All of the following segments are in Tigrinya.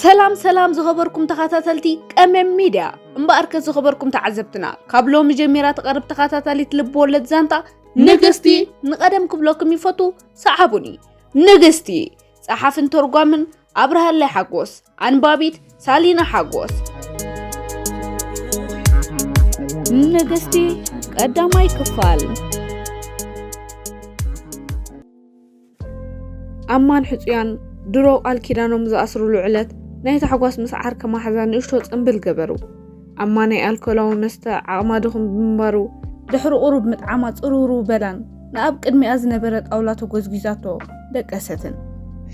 ሰላም ሰላም ዝኸበርኩም ተኸታተልቲ ቀመም ሚድያ፣ እምበኣርከ ዝኸበርኩም ተዓዘብትና፣ ካብ ሎሚ ጀሚራ ትቐርብ ተኸታታሊት ልብ ወለድ ዛንታ ንግስቲ ንቐደም ክብለኩም ይፈቱ። ሰዓቡኒ። ንግስቲ፣ ጸሓፍን ተርጓምን ኣብርሃላይ ሓጎስ፣ ኣንባቢት ሳሊና ሓጎስ። ንግስቲ ቀዳማይ ክፋል። ኣማን ሕጹያን ድሮ ቃል ኪዳኖም ዝኣስሩሉ ዕለት ናይ ታሕጓስ ምስ ዓርከ ማሕዛ ንእሽቶ ጽምብል ገበሩ። ኣማ ናይ ኣልኮላዊ መስተ ዓቕማ ድኹም ብምንባሩ ድሕሪ ቁሩብ ምጥዓማ ጽርውርው በላን ንኣብ ቅድሚኣ ዝነበረ ጣውላ ተጎዝጒዛቶ ደቀሰትን።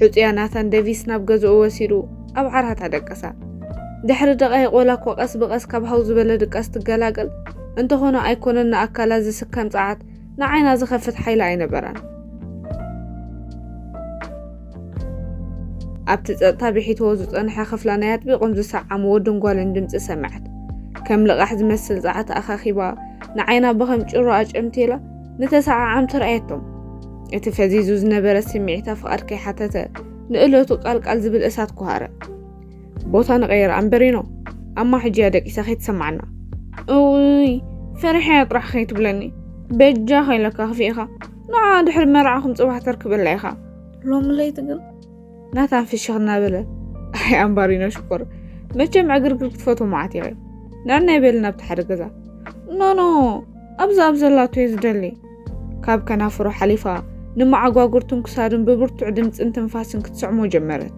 ሕጹያ ናታን ደቪስ ናብ ገዝኡ ወሲዱ ኣብ ዓራት ኣደቀሳ። ድሕሪ ደቓይቕ ወላ እኳ ቀስ ብቐስ ካብ ሃው ዝበለ ድቃስ ትገላገል፣ እንተኾነ ኣይኮነን ንኣካላ ዝስከም ጸዓት ንዓይና ዝኸፍት ሓይሊ ኣይነበራን። ኣብቲ ጸጥታ ብሒትዎ ዝጸንሐ ክፍላ ናይ ኣጥቢቖም ዝሰዓሙ ወድን ጓልን ድምጺ ሰምዐት። ከም ልቓሕ ዝመስል ጸዓት ኣኻኺባ ንዓይና ብኸም ጭሮ ኣጨምቲላ ንተሰዓዓምቲ ረኣየቶም። እቲ ፈዚዙ ዝነበረ ስምዒታ ፍቓድ ከይሓተተ ንእለቱ ቃልቃል ዝብል እሳት ኮሃረ። ቦታ ንቐይር ኣምበሪኖ፣ ኣማ ሕጂ እያ ደቂሳ ከይትሰማዓና። እውይ ፈሪሐያ ጥራሕ ከይትብለኒ፣ በጃ ከይለካ ክፍኢኻ። ንዓ ድሕሪ መርዓኹም ጽባሕ ተርክበላ ኢኻ። ሎሚ ለይቲ ግን ናታን ፍሽኽ እናበለ፣ ኣይ ኣምባሪኖ ሽኮር፣ መቸም ዕግርግር ክትፈትዎ መዓት ኢኺ። ንዕናይ በሊ ናብቲ ሓደ ገዛ። ኖ ኖ፣ ኣብዛ ኣብ ዘላቶ እየ ዝደሊ። ካብ ከናፍሩ ሓሊፋ ንመዓጓጉርቱን ክሳዱን ብብርቱዕ ድምጽን ትንፋስን ክትስዕሞ ጀመረት።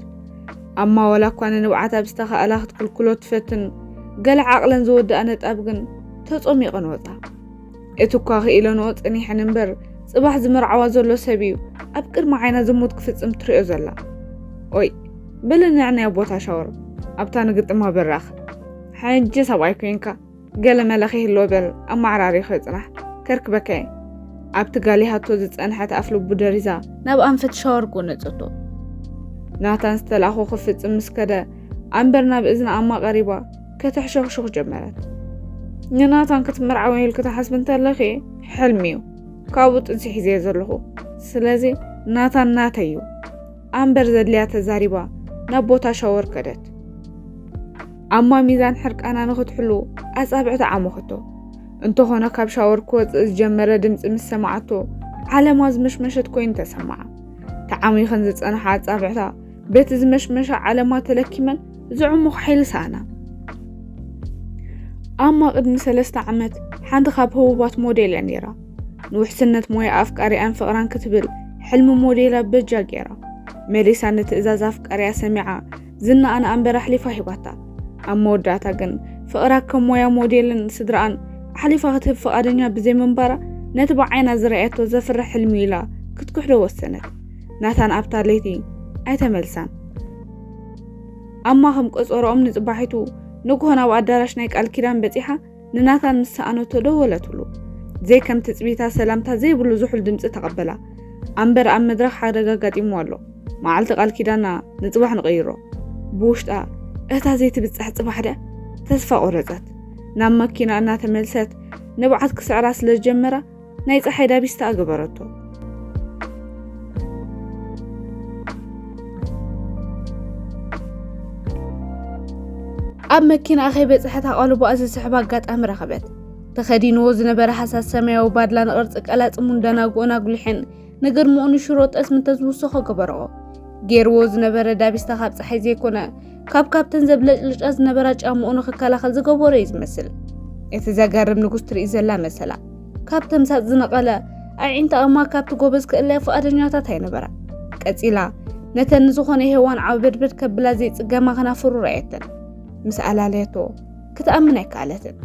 ኣማ ዋላ እኳ ንንብዓት ኣብ ዝተኻእላ ክትክልክሎ ትፈትን፣ ገለ ዓቕለን ዝወደኣ ነጣብ ግን ተጾሚቐን ወጻ። እቲ እኳ ክኢለንኦ ጸኒሐን እምበር፣ ጽባሕ ዝምርዓዋ ዘሎ ሰብ እዩ ኣብ ቅድሚ ዓይና ዝሙት ክፍጽም ትሪኦ ዘላ። ኦይ፣ በሊ ንዕናዮ ቦታ ሻወር፣ ኣብታ ንግጥማ በራኽ። ሕጂ ሰብኣይ ኮይንካ፣ ገለ መለ ከይህልዎ በል፣ ኣመዓራሪኹ ጽናሕ፣ ከርክበካ እየ። ኣብቲ ጋሊሃቶ ዝጸንሐት ኣፍ ልቡ ደሪዛ፣ ናብ ኣንፈት ሻወር ጎነጸቶ። ናታን ዝተላእኾ ክፍጽም ምስ ከደ፣ ኣምበር ናብ እዝኒ ኣማ ቀሪባ፣ ከተሕሸኽሹኽ ጀመረት። ንናታን ክትምርዓዊ ኢልኪ ትሓስቢ እንተለኺ፣ ሕልሚ እዩ። ካብኡ ጥንሲ ሒዘ ዘለኹ። ስለዚ ናታን ናተይ እዩ። ኣምበር ዘድልያ ተዛሪባ ናብ ቦታ ሻወር ከደት። ኣማ ሚዛን ሕርቃና ንኽትሕሉ ኣጻብዕታ ዓሞኸቶ። እንተኾነ ካብ ሻወር ክወጽእ ዝጀመረ ድምጺ ምስ ሰማዓቶ ዓለማ ዝመሽመሸት ኮይኑ ተሰማዓ። ተዓሚኸን ዝጸንሓ ኣጻብዕታ በቲ ዝመሽመሻ ዓለማ ተለኪመን ዝዕሙኽ ሓይሊ ሰኣና። ኣማ ቅድሚ ሰለስተ ዓመት ሓንቲ ካብ ህቡባት ሞዴል እያ ነይራ። ንውሕስነት ሞያ ኣፍቃሪኣን ፍቕራን ክትብል ሕልሚ ሞዴላ በጃ ገይራ። መሊሳ ንትእዛዝ ኣፍቃሪኣ ሰሚዓ ዝናኣ ንኣምበር ኣሕሊፋ ሂባታ። ኣብ መወዳእታ ግን ፍቕራ ከም ሞያ ሞዴልን ስድራኣን ኣሕሊፋ ክትህብ ፍቓደኛ ብዘይምንባራ ነቲ ብዓይና ዝረኣየቶ ዘፍርሕ ሕልሚ ኢላ ክትክሕዶ ወሰነት። ናታን ኣብታ ለይቲ ኣይተመልሳን። ኣማ ከም ቆጸሮኦም ንጽባሒቱ ንግሆ ናብ ኣዳራሽ ናይ ቃል ኪዳን በጺሓ ንናታን ምስ ሰኣነቶ ደወለትሉ። ዘይከም ትጽቢታ ሰላምታ ዘይብሉ ዝሑል ድምጺ ተቐበላ። ኣምበር ኣብ መድረኽ ሓደጋ ኣጋጢምዋ ኣሎ። መዓልቲ ቃል ኪዳና ንጽባሕ ንቐይሮ። ብውሽጣ እታ ዘይትብጻሕ ጽባሕ ድያ? ተስፋ ቆረጸት። ናብ መኪና እናተመልሰት ንብዓት ክስዕራ ስለ ዝጀመራ ናይ ጸሓይ ዳቢስታ ኣገበረቶ። ኣብ መኪና ከይበጽሐት ኣቓልቦኣ ዝስሕብ ኣጋጣሚ ረኸበት። ተኸዲንዎ ዝነበረ ሃሳስ ሰማያዊ ባድላ ንቕርጺ ቀላጽሙን ደናጉኦን ኣጉሊሐን ንግርምኡ ንሽሮ ጠስሚ እንተዝውስኾ ገበርኦ። ገይርዎ ዝነበረ ዳቢስታ ካብ ጸሓይ ዘይኮነ ካብ ካብተን ዘብለጭልጫ ዝነበራ ጫምኡ ንኽከላኸል ዝገበሮ እዩ ዝመስል። እቲ ዘገርም ንጉስ ትርኢ ዘላ መሰላ። ካብ ተምሳጥ ዝነቐለ ኣዒንታ ኣማ ካብቲ ጎበዝ ክእለያ ፍቓደኛታት ኣይነበራ። ቀጺላ ነተን ንዝኾነ ሄዋን ዓበድበድ ከብላ ዘይጽገማ ከናፍሩ ረኣየተን። ምስ ኣላለየቶ ክትኣምን ኣይከኣለትን።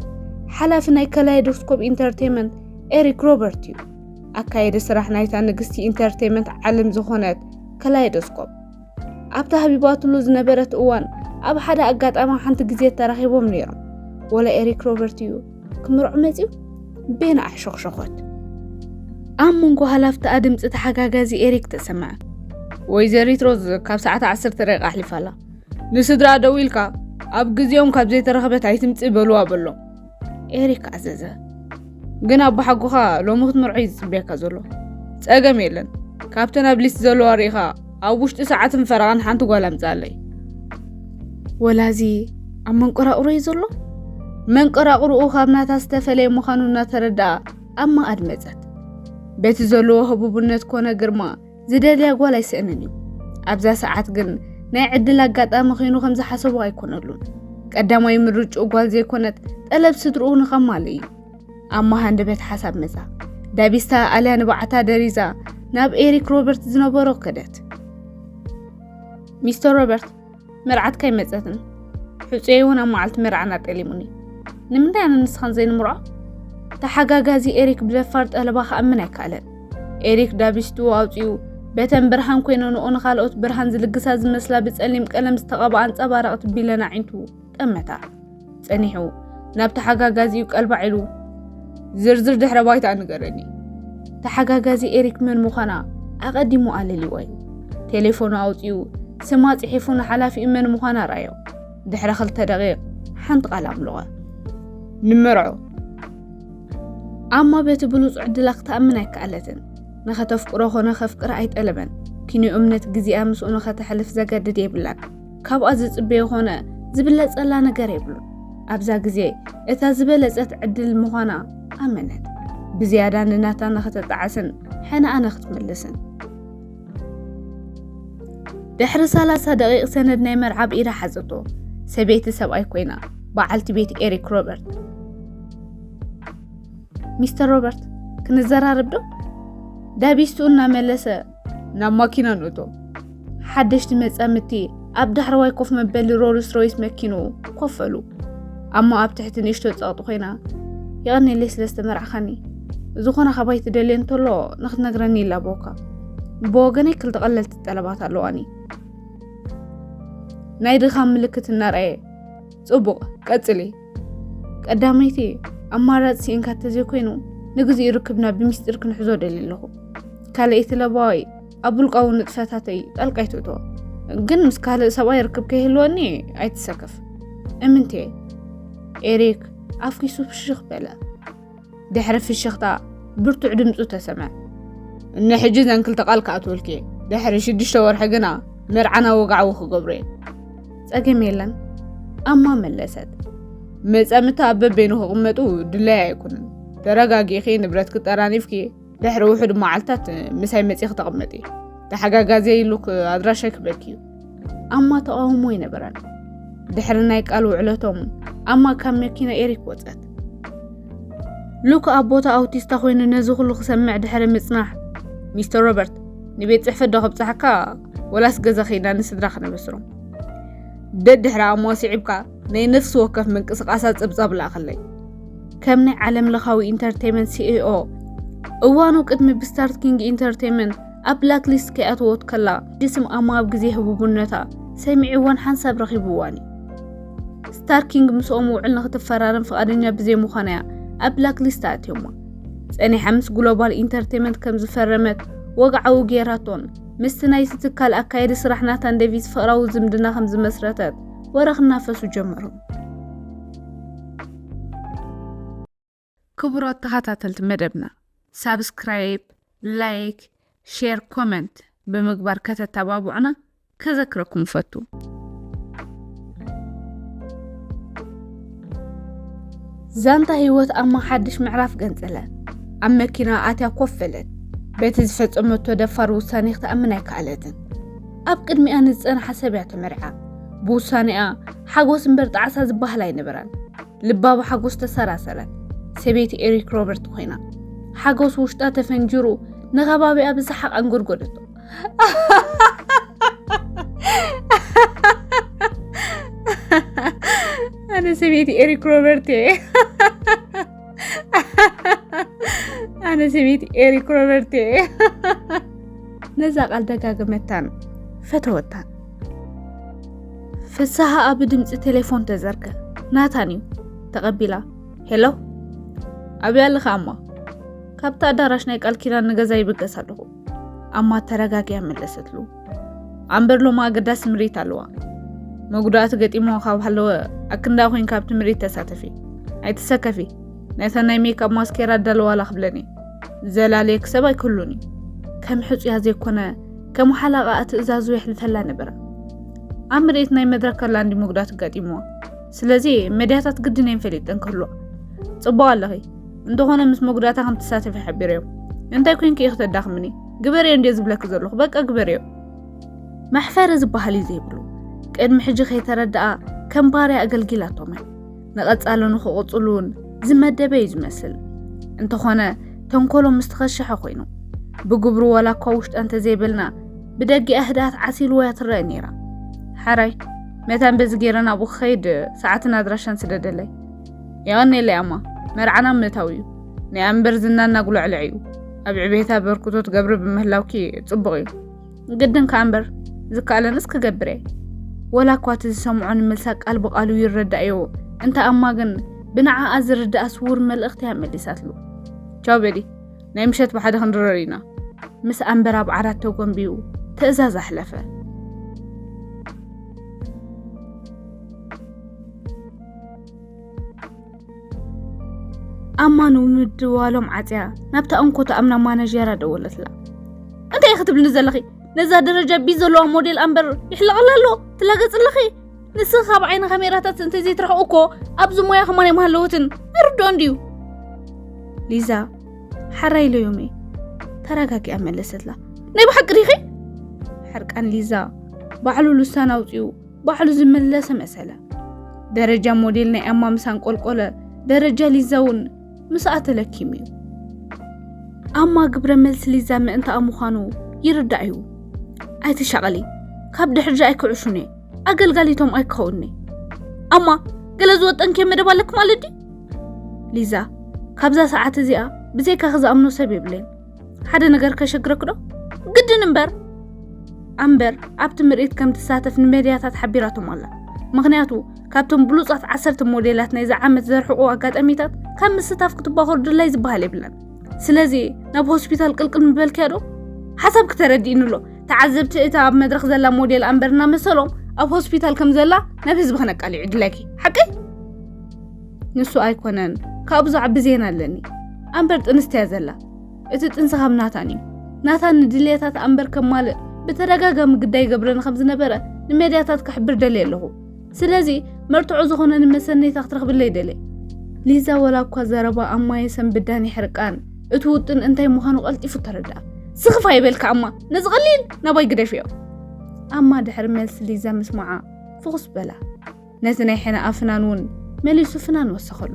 ሓላፊ ናይ ከላይዶስኮፕ ኢንተርቴይመንት ኤሪክ ሮበርት እዩ። ኣካየዲ ስራሕ ናይታ ንግስቲ ኢንተርቴይመንት ዓለም ዝኾነት ከላይዶስኮፕ። ኣብታ ሃቢባትሉ ዝነበረት እዋን ኣብ ሓደ ኣጋጣሚ ሓንቲ ግዜ ተራኺቦም ነይሮም። ወላ ኤሪክ ሮበርት እዩ ክምርዖ መጺኡ ቤና ኣሕሸኽሸኾት። ኣብ መንጎ ሃላፍትኣ ድምጺ ተሓጋጋዚ ኤሪክ ተሰምዐ። ወይዘሪት ሮዝ ካብ ሰዓት ዓሰርተ ደቂቃ ኣሕሊፋ ኣላ። ንስድራ ደዊልካ ኣብ ግዜኦም ካብ ዘይተረኸበት ኣይትምጽእ በልዋ በሎ። ኤሪክ ኣዘዘ። ግን ኣቦሓጎኻ ሎሚ ክትምርዖ እዩ ዝጽበየካ ዘሎ። ጸገም የለን። ካብተን ኣብ ሊስት ዘለዋ ርኢኻ ኣብ ውሽጢ ሰዓትን ፈረቓን ሓንቲ ጓል ኣምጽኣለይ። ወላዚ ኣብ መንቆራቑሮ እዩ ዘሎ። መንቆራቑርኡ ካብ ናታ ዝተፈለየ ምዃኑ እናተረድኣ ኣብ መኣድ መጸት። በቲ ዘለዎ ህቡብነት ኮነ ግርማ ዝደልያ ጓል ኣይስእንን እዩ። ኣብዛ ሰዓት ግን ናይ ዕድል ኣጋጣሚ ኮይኑ ከም ዝሓሰቦ ኣይኮነሉን። ቀዳማይ ምርጭኡ ጓል ዘይኮነት፣ ጠለብ ስድርኡ ንኸማልእ እዩ። ኣብ መሃንደበት ሓሳብ መጻ። ዳቢስታ ኣልያ ንባዕታ ደሪዛ ናብ ኤሪክ ሮበርት ዝነበሮ ከደት። ሚስተር ሮበርት፣ መርዓትካ ኣይመጸትን። ሕጹየይ እውን ኣብ መዓልቲ መርዓና ጠሊሙኒ። ንምንታይ ኣነ ንስኻን ዘይንምርዖ? ተሓጋጋዚ ኤሪክ ብደፋር ጠለባ ክኣምን ኣይከኣለን። ኤሪክ ዳቢስትኡ ኣውጺኡ፣ በተን ብርሃን ኮይነንኦ ንኻልኦት ብርሃን ዝልግሳ ዝመስላ ብጸሊም ቀለም ዝተቐብኣ ኣንጸባረቕቲ ቢለን ኣዒንቱ ጠመታ። ጸኒሑ ናብ ተሓጋጋዚኡ ቀልባዕ ኢሉ፣ "ዝርዝር ድሕረ ባይታ ንገረኒ።" ተሓጋጋዚ ኤሪክ መን ምዃና ኣቐዲሙ ኣለልይዋ እዩ። ቴሌፎኑ ኣውጺኡ ስማ ጽሒፉ ንሓላፊኡ መን ምዃና ረኣዮ። ድሕሪ ክልተ ደቂቕ ሓንቲ ቃል ኣምለቖ። "ንመርዖ።" ኣማ በቲ ብሉጽ ዕድላ ክትኣምን ኣይከኣለትን። ንኸተፍቅሮ ኾነ ከፍቅራ ኣይጠለበን። ኪንዮ እምነት ግዜኣ ምስኡ ንኸተሕልፍ ዘገድድ የብላን። ካብኣ ዝጽበዮ ኾነ ዝብለጸላ ነገር የብሉን። ኣብዛ ግዜ እታ ዝበለጸት ዕድል ምዃና ኣመነት። ብዝያዳ ንናታ ንኸተጣዕስን ሕነኣ ንኽትምልስን። ድሕሪ ሰላሳ ደቂቕ ሰነድ ናይ መርዓ ብኢዳ ሓዘቶ። ሰበይቲ ሰብኣይ ኮይና፣ በዓልቲ ቤት ኤሪክ ሮበርት። "ሚስተር ሮበርት፣ ክንዘራረብ ዶ?" ዳቢስቱ እናመለሰ፣ "ናብ ማኪና ንእቶ።" ሓደሽቲ መጻምድቲ ኣብ ዳሕረዋይ ኮፍ መበሊ ሮልስ ሮይስ መኪንኡ ኮፍ በሉ። ኣማ ኣብ ትሕቲ ንእሽቶ ጸቕጢ ኮይና፣ "የቐንየለይ ስለ ዝተመርዓኻኒ። ዝኾነ ካባይ ትደልዮ እንተሎ ንኽትነግረኒ ይላበወካ። ብወገነይ ክልተ ቀለልቲ ጠለባት ኣለዋኒ።" ናይ ድኻም ምልክት እናረኣየ፣ "ጽቡቕ፣ ቀጽሊ። ቀዳመይቲ፣ ኣማራጺ ስኢንካ እንተዘይኮይኑ፣ ንግዚኡ ርክብና ብሚስጢር ክንሕዞ ደልየ ኣለኹ። ካልኣይቲ ለባወይ፣ ኣብ ውልቃዊ ንጥፈታተይ ጣልቃ ኣይትእቶ። ግን ምስ ካልእ ሰብኣይ ርክብ ከይህልወኒ ኣይትሰከፍ። እምንቴ?" ኤሪክ ኣፍኪሱ ፍሽኽ በለ። ድሕሪ ፍሽኽታ ብርቱዕ ድምጹ ተሰምዐ። "እነ ሕጂ እዘን ክልተ ቃል ክኣትወልኪ እየ። ድሕሪ ሽዱሽተ ወርሒ ግና መርዓና ወግዓዊ ክገብሮ እየ።" "ጸገም የለን," ኣማ መለሰት። "መጻምድቲ ኣብ በበይኑ ክቕመጡ ድላይ ኣይኮነን። ተረጋጊእኺ፣ ንብረትኪ ጠራኒፍኪ፣ ድሕሪ ውሑድ መዓልታት ምሳይ መጺኺ ተቐመጢ። ተሓጋጋዚ ኢሉክ ኣድራሻይ ክበኪ እዩ።" ኣማ ተቓውሞ ኣይነበራን። ድሕሪ ናይ ቃል ውዕለቶም፣ ኣማ ካብ መኪና ኤሪክ ወጸት። ሉክ ኣብ ቦታ ኣውቲስታ ኮይኑ ነዚ ኩሉ ክሰምዕ ድሕሪ ምጽናሕ፣ "ሚስተር ሮበርት፣ ንቤት ጽሕፈት ዶ ከብጽሓካ፣ ወላስ ገዛ ከይድና ንስድራ ከነበስሮም? ደድሕሪ ኣማ ስዒብካ፣ ናይ ነፍሲ ወከፍ ምንቅስቓሳ ጸብጻብ ለኣኸለይ። ከም ናይ ዓለም ለኻዊ ኢንተርቴይመንት ሲኢኦ፣ እዋኑ ቅድሚ ብስታርት ኪንግ ኢንተርቴይመንት ኣብ ብላክ ሊስት ከይኣተወት ከላ፣ ስም ኣማ ኣብ ግዜ ህቡብነታ ሰሚዕዋን ሓንሳብ ረኺብዋን እዩ። ስታር ኪንግ ምስኦም ውዕል ንኽትፈራረም ፍቓደኛ ብዘይምዃና እያ ኣብ ብላክ ሊስት ኣእትዮማ። ጸኒሓ ምስ ግሎባል ኢንተርቴይመንት ከም ዝፈረመት ወግዓዊ ገይራቶን፣ ምስቲ ናይቲ ትካል ኣካየዲ ስራሕ ናታን ዴቪስ ፍቕራዊ ዝምድና ከም ዝመስረተት ወረ ክናፈሱ ጀመሩ። ክቡራት ተኸታተልቲ መደብና፣ ሳብስክራይብ፣ ላይክ፣ ሼር፣ ኮመንት ብምግባር ከተተባብዑና ከዘክረኩም እፈቱ። ዛንታ ህይወት ኣማ ሓድሽ ምዕራፍ ገንጸለ። ኣብ መኪና ኣትያ ኮፍ በለት። በቲ ዝፈጸመቶ ደፋር ውሳኔ ክትኣምን ኣይከኣለትን። ኣብ ቅድሚኣ ንዝጸንሓ ሰብ እያ ተመርዓ። ብውሳኔኣ ሓጎስ እምበር ጣዕሳ ዝበሃል ኣይነበራን። ልባ ብሓጎስ ተሰራሰረት። ሰበይቲ ኤሪክ ሮበርት ኮይና። ሓጎስ ውሽጣ ተፈንጂሩ ንኸባቢኣ ብሰሓቕ ኣንጎድጎደቶ። ኣነ ሰበይቲ ኤሪክ ሮበርት እየ። ኣነ ሰበይቲ ኤሪክ ሮበርት እየ። ነዛ ቃል ደጋገመታን ፈተወታን። ፍስሃ ኣብ ድምፂ ቴሌፎን ተዘርገ። ናታን እዩ። ተቐቢላ። "ሄሎ፣ ኣበይ ኣለኻ ኣማ?" "ካብቲ ኣዳራሽ ናይ ቃል ኪዳን ንገዛ ይብገስ ኣለኹ." ኣማ ተረጋጊያ መለሰትሉ። "ኣምበር ሎማ ኣገዳሲ ምርኢት ኣለዋ። መጉዳእቲ ገጢሞ ካብ ሃለወ ኣክንዳ ኮይንካ ኣብቲ ምርኢት ተሳተፊ። ኣይትሰከፊ። ነታ ናይ ሜክኣፕ ማስኬራ ኣዳለዋላ ክብለኒ። ዘላለየኪ ሰብ ኣይክህሉን እዩ።" ከም ሕጹያ ዘይኮነ፣ ከም ሓላቓኣ ትእዛዙ የሕልፈላ ነበረ። ኣብ ምርኢት ናይ መድረክ ከላ እንዲ መጉዳት ኣጋጢምዋ። ስለዚ መድያታት ግድን እየን ፈሊጠን ክህልዋ። ጽቡቕ ኣለኺ። እንተኾነ ምስ መጉዳታ ከም ትሳተፊ ሓቢረዮም። እንታይ ኮይንኪ ኢኺ ተዳኽምኒ? ግበርዮ እንድየ ዝብለኪ ዘለኹ። በቃ ግበርዮ። መሕፈሪ ዝበሃል እዩ ዘይብሉ። ቅድሚ ሕጂ ከይተረድኣ ከም ባርያ ኣገልጊላቶም እያ። ንቐጻሉ ንኽቕጽሉ እውን ዝመደበ እዩ ዝመስል። እንተኾነ ተንኮሎም ምስ ተኸሸሐ ኮይኑ። ብግብሩ ዋላ እኳ ውሽጣ እንተዘይበልና ብደጊኣ ህድኣት ዓሲልዎ እያ ትረአ ነይራ። ሓራይ መታን በዚ ገይረ ናብኡ ክኸይድ ሰዓትን ኣድራሻን ስደደለይ። የቐኔለይ ኣማ፣ መርዓና ምእታው እዩ። ናይ ኣንበር ዝና እናጉለዕለዐ እዩ። ኣብ ዕቤታ በርክቶ ትገብሪ ብምህላውኪ ጽቡቕ እዩ። ግድን ከኣ እምበር ዝከኣለንስ ክገብር እየ። ወላ እኳ እቲ ዝሰምዖ ንምልሳ ቃል ብቓሉ ይረዳእዮ፣ እንተ ኣማ ግን ብንዓኣ ዝርዳእ ስዉር መልእኽቲ እያ መሊሳትሉ። ቻው በዲ፣ ናይ ምሸት ብሓደ ክንድረር ኢና። ምስ ኣንበር ኣብ ዓራት ተጎንቢዩ ትእዛዝ ኣሕለፈ። ኣማ ንምድዋሎም ዓጽያ ናብታ እንኮ ትኣምና ማናጀራ ደወለትላ። እንታይ ኢኺ ትብልኒ ዘለኺ? ነዛ ደረጃ ቢ ዘለዋ ሞዴል ኣንበር ይሕለቐላ ኣሎ ትላገጽ ኣለኺ? ንስኺ ካብ ዓይኒ ካሜራታት እንተዘይትርሕቑ እኮ ኣብዚ ሞያ ከማን ኣይምሃለወትን። ኣይርድኦን ድዩ? ሊዛ፣ ሓራይ ኢለዮም እየ። ተረጋጊኣ መለሰትላ። ናይ ብሓቂ ዲኺ? ሕርቃን ሊዛ ባዕሉ ልሳን ኣውጺኡ ባዕሉ ዝመለሰ መሰለ። ደረጃ ሞዴል ናይ ኣማ ምስ ኣንቆልቆለ፣ ደረጃ ሊዛ እውን ምስኣ ተለኪሙ እዩ። ኣማ ግብረ መልሲ ሊዛ ምእንታኣ ምዃኑ ይርዳእ እዩ። ኣይትሻቐሊ፣ ካብ ድሕሪ ኣይክዕሹኒ፣ ኣገልጋሊቶም ኣይክኸውኒ። ኣማ፣ ገለ ዝወጠንክዮ መደብ ኣለክ ማለት ድዩ? ሊዛ፣ ካብዛ ሰዓት እዚኣ ብዘይካ ክዝኣምኖ ሰብ የብለይን። ሓደ ነገር ከሸግረክ ዶ? ግድን እምበር። ኣምበር ኣብቲ ምርኢት ከም ትሳተፍ ንሜድያታት ሓቢራቶም ኣላ። ምኽንያቱ ካብቶም ብሉጻት ዓሰርተ ሞዴላት ናይዚ ዓመት ዘርሕቑ ኣጋጣሚታት ካብ ምስታፍ ክትባኸሩ ድላይ ዝበሃል የብላን። ስለዚ ናብ ሆስፒታል ቅልቅል ምበልክያ ዶ? ሓሳብ ክተረዲእኒ ኣሎ። ተዓዘብቲ እታ ኣብ መድረኽ ዘላ ሞዴል ኣምበር እናመሰሎም ኣብ ሆስፒታል ከም ዘላ ናብ ህዝቢ ከነቃልዑ ድላይኪ። ሓቀይ? ንሱ ኣይኮነን፣ ካብኡ ዝዓቢ ዜና ኣለኒ። ኣምበር ጥንስቲ እያ ዘላ። እቲ ጥንሲ ካብ ናታን እዩ። ናታን ንድልየታት ኣምበር ከማልእ ብተደጋጋሚ ግዳይ ይገብረኒ ከም ዝነበረ ንሜድያታት ክሕብር ደልየ ኣለኹ። ስለዚ መርትዖ ዝኾነኒ መሰነይታ ክትረኽብለይ ደልየ። ሊዛ ወላ እኳ ዘረባ ኣማ የሰንብዳን የሕርቃን፣ እቲ ውጥን እንታይ ምዃኑ ቀልጢፉ ተረድኣ። ስኽፍ ኣይበልካ ኣማ፣ ነዚ ቀሊል ናባይ ግደፍዮ። ኣማ ድሕሪ መልሲ ሊዛ ምስማዓ ፍኹስ በላ። ነቲ ናይ ሕነ ኣፍናን እውን መሊሱ ፍናን ወሰኸሉ።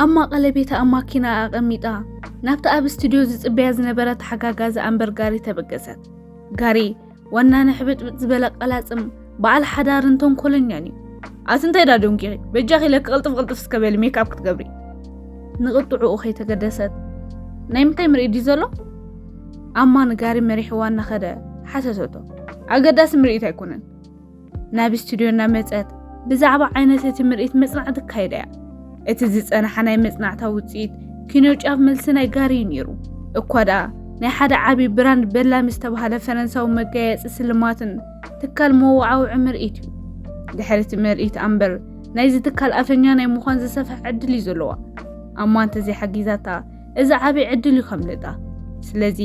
ኣማ ቀለቤታ ኣብ ማኪና ኣቐሚጣ ናብቲ ኣብ ስቱድዮ ዝጽበያ ዝነበረ ተሓጋጋዚ ኣምበር ጋሪ ተበገሰት። ጋሪ ዋና ንሕብጥብጥ ዝበለ ቀላጽም በዓል ሓዳርን ተንኮለኛን እዩ። ኣቲ እንታይ ዳ ደንጊኺ? በጃኺ ኢለኪ ቅልጥፍ ቅልጥፍ እስከ በሊ ሜክኣፕ ክትገብሪ። ንቕጥዕኡ ከይተገደሰት ናይ ምንታይ ምርኢት ድዩ ዘሎ? ኣማ ንጋሪ መሪሕዋ እናኸደ ሓተተቶ። ኣገዳሲ ምርኢት ኣይኮነን። ናብ ስቱድዮ እናመጸት ብዛዕባ ዓይነት እቲ ምርኢት መጽናዕቲ ኣካይዳ እያ። እቲ ዝጸንሓ ናይ መጽናዕታ ውጽኢት ኪኖ ጫፍ መልሲ ናይ ጋሪ እዩ ነይሩ። እኳ ደኣ ናይ ሓደ ዓቢ ብራንድ በላሚ ዝተባህለ ፈረንሳዊ መጋየጺ ስልማትን ትካል መወዓውዒ ምርኢት እዩ። ድሕሪ እቲ ምርኢት ኣምበር ናይዚ ትካል ኣፈኛ ናይ ምዃን ዝሰፍሐ ዕድል እዩ ዘለዋ። ኣማ እንተዘይሓጊዛታ እዚ ዓቢ ዕድል እዩ ከምልጣ። ስለዚ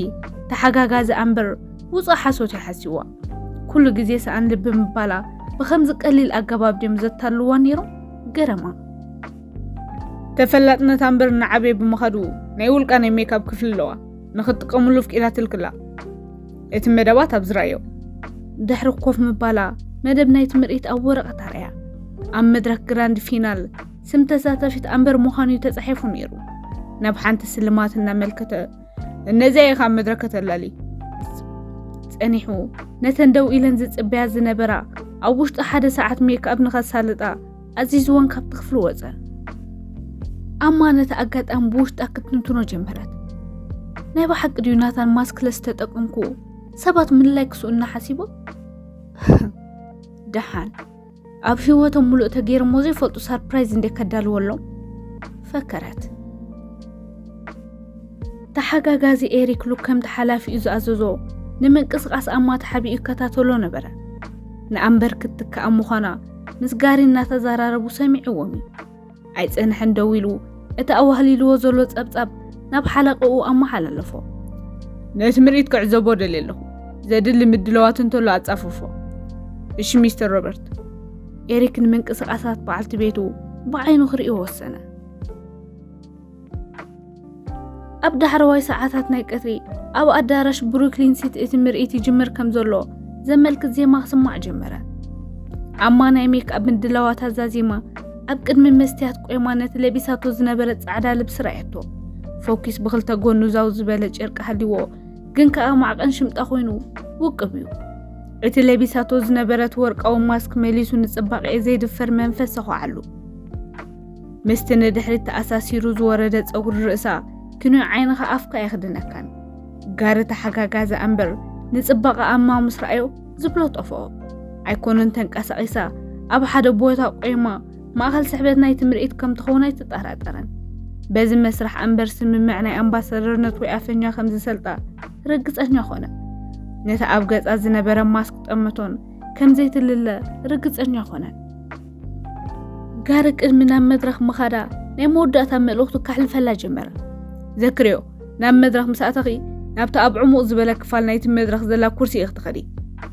ተሓጋጋዚ ኣምበር ውጹእ ሓሶት እዩ ሓሲዋ። ኩሉ ግዜ ሰኣን ልቢ ምባላ ብኸምዚ ቀሊል ኣገባብ ድዮም ዘታልዋ ነይሮም? ገረማ። ተፈላጥነት ኣምበር እናዓበየ ብምኻዱ ናይ ውልቃ ናይ ሜክኣፕ ክፍሊ ኣለዋ። ንኽትጥቀምሉ ኣፍቂዳትልክላ። እቲ መደባት ኣብዚ ርኣዮ። ድሕሪ ኮፍ ምባላ መደብ ናይቲ ምርኢት ኣብ ወረቐት ኣርኣያ። ኣብ መድረኽ ግራንድ ፊናል ስም ተሳታፊት ኣምበር ምዃኑ እዩ ተጻሒፉ ነይሩ። ናብ ሓንቲ ስልማት እናመልከተ እነዚኣ ኢኻ ኣብ መድረክ ከተላሊ። ጸኒሑ ነተን ደው ኢለን ዝጽበያ ዝነበራ ኣብ ውሽጢ ሓደ ሰዓት ሜክኣፕ ንኸሳልጣ ኣዚዝወን ካብቲ ክፍሊ ወጸ። ኣማ ነቲ ኣጋጣሚ ብውሽጣ ክትንትኖ ጀመረት። ናይ ብሓቂ ድዩ ናታን ማስክለስ ተጠቀምኩ ሰባት ምልላይ ክስኡና ሓሲቦ? ደሓን ኣብ ህይወቶም ሙሉእ ተገይሮሞ ዘይፈልጡ ሰርፕራይዝ እንዴ ከዳልወሎም? ፈከረት። ተሓጋጋዚ ኤሪክ ሉክ ከምቲ ሓላፊኡ ዝኣዘዞ ንምንቅስቓስ ኣማ ተሓቢኡ ይከታተሎ ነበረ። ንኣምበር ክትትክኣ ምዃና ምስ ጋሪ እናተዘራረቡ ሰሚዕዎም እዩ። ኣይጸንሐን ደው ኢሉ እቲ ኣዋህሊልዎ ዘሎ ጸብጻብ ናብ ሓለቕኡ ኣመሓላለፎ። ነቲ ምርኢት ክዕዘቦ ደልየ ኣለኹ። ዘድሊ ምድለዋት እንተሎ ኣጻፍፎ። እሺ ሚስተር ሮበርት። ኤሪክ ንምንቅስቓሳት በዓልቲ ቤቱ ብዓይኑ ክርእዮ ወሰነ። ኣብ ዳሕረዋይ ሰዓታት ናይ ቀትሪ ኣብ ኣዳራሽ ብሩክሊን ሲቲ እቲ ምርኢት ይጅምር ከም ዘሎ ዘመልክት ዜማ ክስማዕ ጀመረ። ኣማ ናይ ሜክኣፕ ምድላዋት ኣዛዚማ ኣብ ቅድሚ መስትያት ቆይማ ነቲ ለቢሳቶ ዝነበረ ጻዕዳ ልብሲ ረኣየቶ። ፎኪስ ብኽልተ ጎኑ ዛው ዝበለ ጨርቂ ሃልይዎ፣ ግን ከኣ ማዕቐን ሽምጣ ኮይኑ ውቅብ እዩ። እቲ ለቢሳቶ ዝነበረት ወርቃዊ ማስክ መሊሱ ንጽባቐ ዘይድፈር መንፈስ ሰኹዓሉ። ምስቲ ንድሕሪት ተኣሳሲሩ ዝወረደ ጸጉሪ ርእሳ ክንዮ ዓይንኻ ኣፍካ ኣይኽድነካን። ጋሪ ተሓጋጋዚ ኣምበር ንጽባቐ ኣማ ምስ ረኣዮ ዝብሎ ጠፍኦ። ኣይኮነን ተንቀሳቒሳ ኣብ ሓደ ቦታ ቆይማ ማእኸል ስሕበት ናይቲ ምርኢት ከም ትኸውን ኣይትጠራጠርን። በዚ መስርሕ ኣምበር ስምምዕ ናይ ኣምባሳደርነት ወይ ኣፈኛ ከም ዝሰልጣ ርግጸኛ ኾነ። ነቲ ኣብ ገጻ ዝነበረ ማስክ ጠመቶን ከም ዘይትልለ ርግጸኛ ኾነ። ጋሪ ቅድሚ ናብ መድረኽ ምኻዳ ናይ መወዳእታ መልእኽቱ ካሕልፈላ ጀመረ። ዘክርዮ፣ ናብ መድረኽ ምስ ኣተኺ ናብቲ ኣብ ዕሙቕ ዝበለ ክፋል ናይቲ መድረኽ ዘላ ኩርሲ ኢኺ ትኸዲ።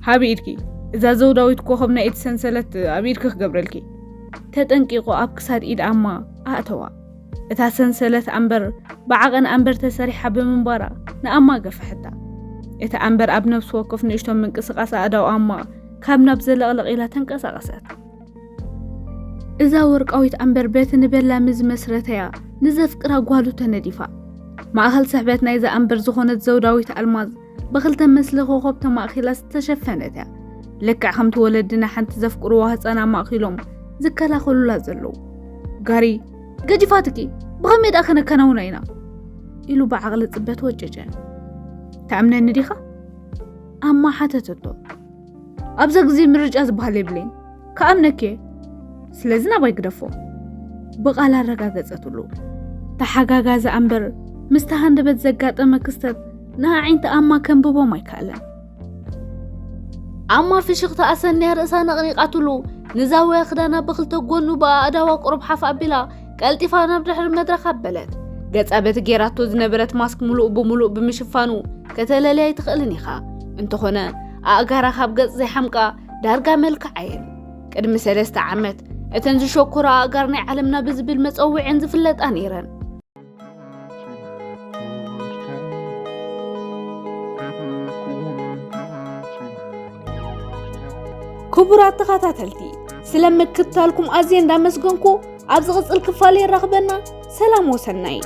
ሃቢ ኢድኪ፣ እዛ ዘውዳዊት ኮኸብ ናይ እቲ ሰንሰለት ኣብ ኢድኪ ክገብረልኪ። ተጠንቂቑ ኣብ ክሳድ ኢድ ኣማ ኣእተዋ። እታ ሰንሰለት ኣምበር ብዓቐን ኣምበር ተሰሪሓ ብምንባራ ንኣማ ገፈሐታ። እቲ ኣምበር ኣብ ነፍሲ ወከፍ ንእሽቶ ምንቅስቓስ ኣእዳው ኣማ ካብ ናብ ዘለቕለቕ ኢላ ተንቀሳቐሰት። እዛ ወርቃዊት ኣምበር በቲ ንበላሚ ዝመስረተያ ንዘፍቅራ ጓሉ ተነዲፋ። ማእኸል ስሕበት ናይዛ ኣምበር ዝኾነት ዘውዳዊት ኣልማዝ ብኽልተ ምስሊ ኮኸብ ተማእኺላ ዝተሸፈነት እያ። ልክዕ ከምቲ ወለድና ሓንቲ ዘፍቅርዋ ህፃን ኣማእኺሎም ዝከላኸሉላ ዘለዉ። ጋሪ፣ ገጅፋትኪ፣ ብኸመይ ደኣ ከነከናውና ኢና? ኢሉ ብዓቕሊ ጽበት ወጨጨ። ትኣምነኒ ዲኻ? ኣማ ሓተተቶ። ኣብዛ ግዜ ምርጫ ዝበሃል የብለይን። ክኣምነኪ እየ። ስለዚ ናባይ ግደፎ። ብቓል ኣረጋገጸትሉ። ተሓጋጋዚ ኣምበር ምስቲ ሃንደበት ዘጋጠመ ክስተት ንኣዒንቲ ኣማ ከንብቦም ኣይከኣለን። ኣማ ፍሽኽታ ኣሰንያ ርእሳ ነቕኒቓትሉ፣ ንዛውያ ክዳና ብኽልተ ጎኑ ብኣእዳዋ ቁሩብ ሓፍ ኣቢላ፣ ቀልጢፋ ናብ ድሕሪ መድረኽ ኣበለት። ገጻ በቲ ጌራቶ ዝነበረት ማስክ ምሉእ ብምሉእ ብምሽፋኑ ከተለልያ ኣይትኽእልን ኢኻ። እንተኾነ፣ ኣእጋራ ካብ ገጽ ዘይሓምቃ ዳርጋ መልክዓ እየን። ቅድሚ ሰለስተ ዓመት፣ እተን ዝሸኮራ ኣእጋር ናይ ዓለምና ብዝብል መጸውዒአን ዝፍለጣ ነይረን። ክቡራት ተኸታተልቲ፣ ስለ ምክትታልኩም ኣዝየ እንዳመስገንኩ፣ ኣብ ዝቕጽል ክፋል የራኽበና። ሰላም ወሰናይ።